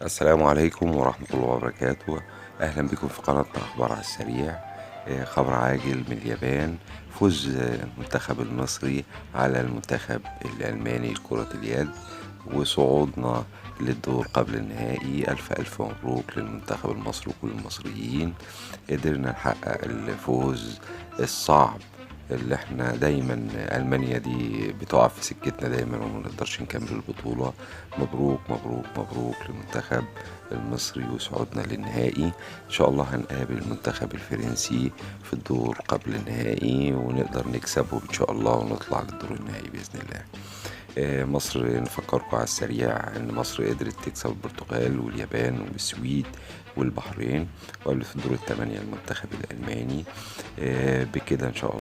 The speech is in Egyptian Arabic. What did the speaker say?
السلام عليكم ورحمة الله وبركاته. أهلا بكم في قناة أخبار على السريع. خبر عاجل من اليابان: فوز المنتخب المصري على المنتخب الألماني لكرة اليد وصعودنا للدور قبل النهائي. ألف ألف مبروك للمنتخب المصري وكل المصريين. قدرنا نحقق الفوز الصعب اللي احنا دايما ألمانيا دي بتقع في سكتنا دايما وما نقدرش نكمل البطولة. مبروك مبروك مبروك للمنتخب المصري وصعودنا للنهائي. إن شاء الله هنقابل المنتخب الفرنسي في الدور قبل النهائي ونقدر نكسبه إن شاء الله ونطلع للدور النهائي بإذن الله. مصر، نفكركم على السريع إن مصر قدرت تكسب البرتغال واليابان والسويد والبحرين، وقابلت في الدور الثمانية المنتخب الألماني. بكده إن شاء